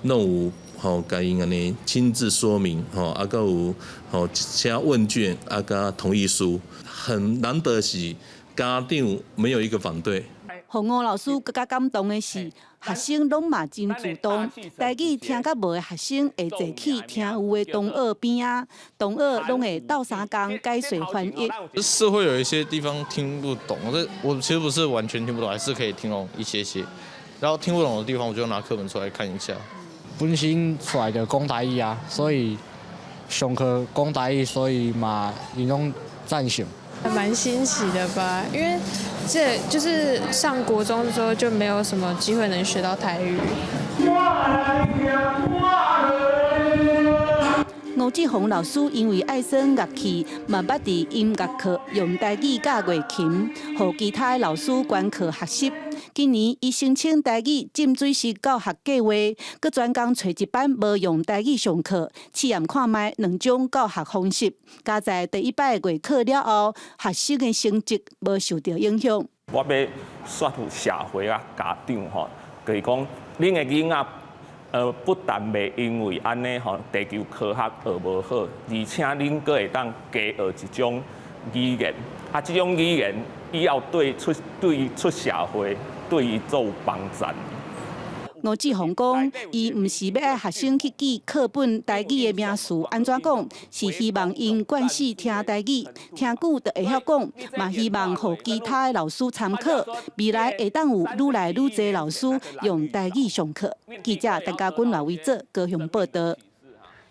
攏有吼共𪜶按呢親自說明吼，啊，閣有吼寫問卷啊，佮同意書，很難得是家長沒有一個反對。予吳老師閣較感動的是，學生攏嘛真主動，台語聽較無的學生會坐去聽有的同學邊仔，同學攏會鬥相共解說翻譯。是會有一些地方聽不懂，這我其實不是完全聽不懂，還是可以聽懂一些些。然後聽不懂的地方，我就拿課本出來看一下。本身出來就講台語啊，所以上課講台語，所以嘛，𪜶攏贊成。還蠻欣喜的吧，因為這就是上國中之後就沒有什麼機會能學到台語。吳志宏老師因為愛耍樂器，嘛捌佇音樂課用台語教月琴，予其他的老師觀課學習。今年伊申請台語浸水式教學計劃，閣專工揣一班無用台語上課，試驗看覓兩種教學方式。佳哉第一擺月考了後，學生的成績無受著影響。我欲說服社會啊家長吼，就是講恁的囡仔，不但袂因為按呢吼地球科學學無好，而且恁閣會當加學一種語言，啊，這種語言以後對出社會對伊做有幫助。吳志宏講，伊毋是欲愛學生去記課本台語的名詞按怎講，是希望𪜶慣勢聽台語，聽久就會曉講，嘛希望予其他的老師參考，未來會當有愈來愈濟老師用台語上課。記者陳家軍、劉維哲高雄報導。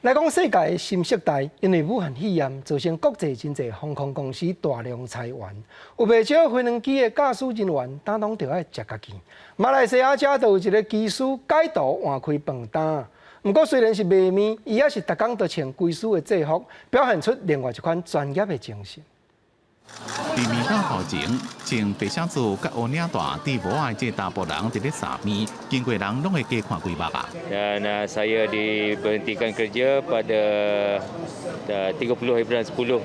來講世界的新世代，因為武漢肺炎造成國際真濟航空公司大量裁員，有袂少飛輪機的駕駛人員，當當著愛食家己。馬來西亞遮就有一个機師改道換開飯擔，毋過雖然是賣麵，伊也是逐工都穿機師的制服，表現出另外一款專業的精神。佇麵檔頭前，穿白衫褲佮烏領大戴帽仔的這查埔人佇咧掃麵，經過人攏會加看幾目啊。 Dan saya diberhentikan kerja pada 30 bulan 10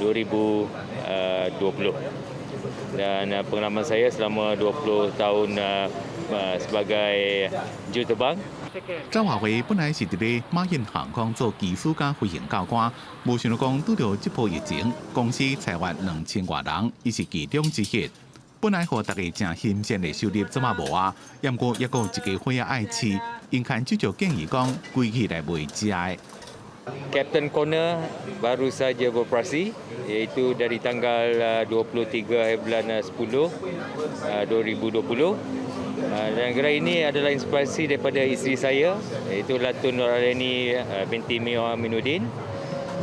2020. Dan pengalaman saya selama 20 tahun sebagai juruterbang. 趙華輝本來是佇咧馬印航空做機師佮飛行教官，無想著講拄著這波疫情，公司裁員2000外人，伊是其中之一。本來予大家誠新鮮的收入，這馬無啊，毋過猶閣有一家伙仔愛飼，𪜶牽手就建議講，規氣來賣食的。 Captain Corner baru saja beroperasi, iaitu dari tanggal 23 hari bulan 10 2020, dan gerai ini adalah inspirasi daripada isteri saya, iaitu Latun Nuraleni binti Mio Aminuddin,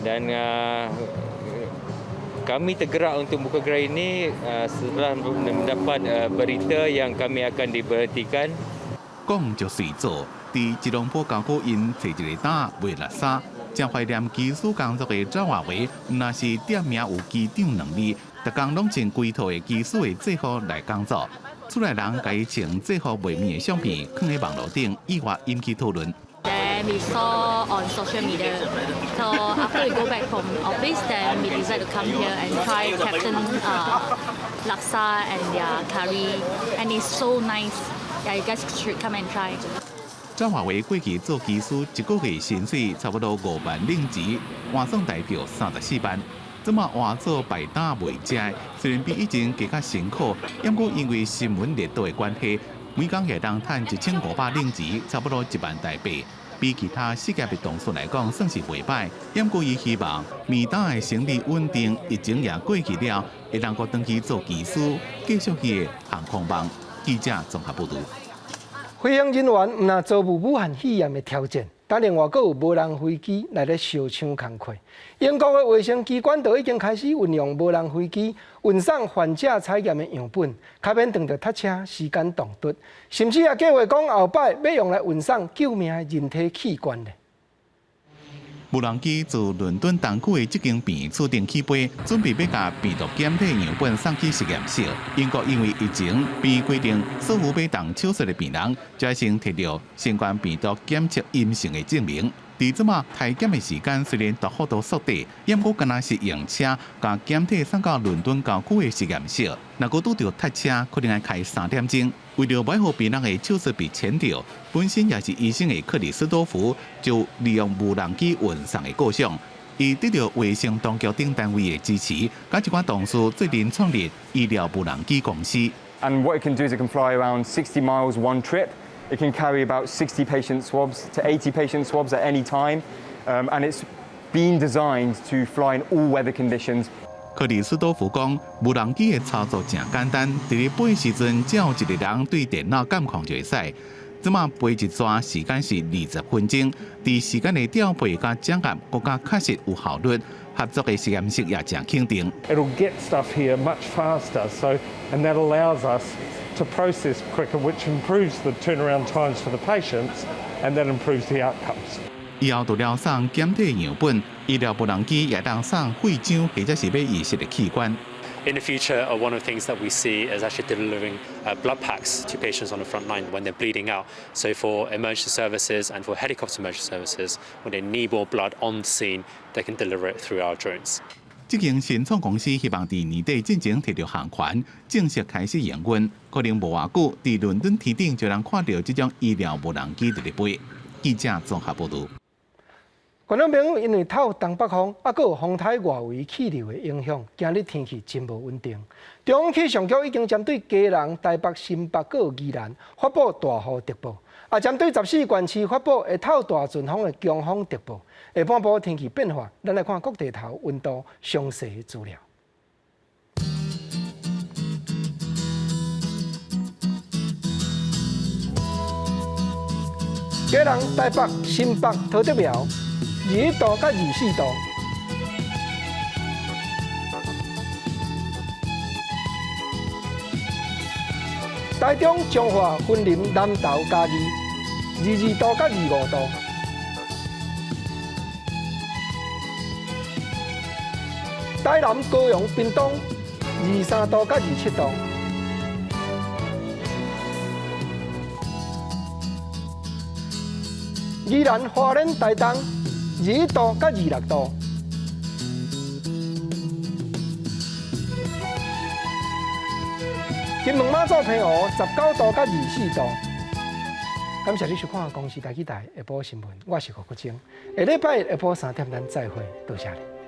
dan kami tergerak untuk buka gerai ini setelah mendapat berita yang kami akan diberhentikan. 講就隨做，佇吉隆坡郊區𪜶揣一个擔賣垃圾。誠懷念機師工作的趙華偉，毋但是店名有機長能力，逐工攏穿規套的機師的制服來工作。厝內人共伊穿制服賣麵的相片，囥佇網路頂，意外引起討論。 Then we saw on social media. So after we go back from office, then we decide to come here and try Captain Laksa and their curry, and it's so nice. Yeah, you guys should come and try. 張華為過去做機師，一個月薪水差不多5萬令吉，換算台票34萬。這馬換做白打袂食，雖然比以前加較辛苦，毋過因為新聞熱度的關係，每工會當趁1500令吉，差不多1萬台幣。比其他世界的同事來講，算是袂䆀。毋過伊希望麵檔的生意穩定，疫情也過去了，會當閣轉去做機師，繼續伊的航空夢。記者綜合報導。飛行人員毋但遭遇武漢肺炎的挑戰，但另外閣有無人飛機來咧相搶工課。英國的衛生機關都已經開始運用無人飛機運送患者採驗的樣本，較免等著塞車時間凍卒，甚至也計劃講後擺欲用來運送救命的人體器官咧。無人機自倫敦東區的這間病院頂起飛，準備欲共病毒檢體樣本送去實驗室。英國因為疫情，病院規定所有欲動手術的病人，就愛先提著新冠病毒檢測陰性的證明。佇這馬篩檢的時間雖然大幅度縮短，毋過敢若是用車共檢體送到倫敦郊區的實驗室，若閣拄著塞車，可能愛開3點鐘。為著欲予病人的手術被搶著，本身也是醫生的克里斯多夫就利用無人機運送的構想，伊得著衛生當局等單位的支持，佮一寡同事做陣創立醫療無人機公司。 And what it can do is it can fly around 60 miles one trip. It can carry about 60 patient swabs to 80 patient swabs at any time, and it's been designed to fly in all weather conditions. 克里斯多夫講，無人機的操作誠簡單，佇咧飛時陣，只有一个人對電腦監控就會使。這馬飛一逝時間是20分鐘，佇時間的調配佮掌握，閣較確實有效率，合作的實驗室也誠肯定。 It'll get stuff here much faster, so and that allows us to process quicker, which improves the turnaround times for the patients, and that improves the outcomes. 以後除了送檢體樣本，醫療無人機也當送血漿或者是欲移植的器官。 In the future, one of the things that we see is actually delivering blood packs to patients on the front line when they're bleeding out. So for emergency services and for helicopter emergency services, when they need more blood on scene, they can deliver it through our drones. 這間新創公司希望佇年底進前提著航權，正式開始營運，可能無偌久，佇倫敦天頂就通看著這種醫療無人機佇咧飛。記者綜合報導。觀眾朋友，因為透東北風，猶閣有風颱外圍氣流的影響，今日天氣真無穩定。中央氣象局已經針對基隆、台北、新北、閣有宜蘭發布大雨特報，也針對14縣市發布會透大陣風的強風特報。下半晡天氣變化，咱來看各地頭溫度詳細的資料。基隆、台北、新北、桃竹苗，21度到24度。台中、彰化、雲林、南投、嘉義，22度到25度。台南、高雄、屏東，23度到27度。宜蘭、花蓮、台東，21度到26度。金門、馬祖、澎湖，19度到24度。感謝你收看《公視台語台》下晡新聞，我是吳國晶。下禮拜下晡3點咱再會，多謝你。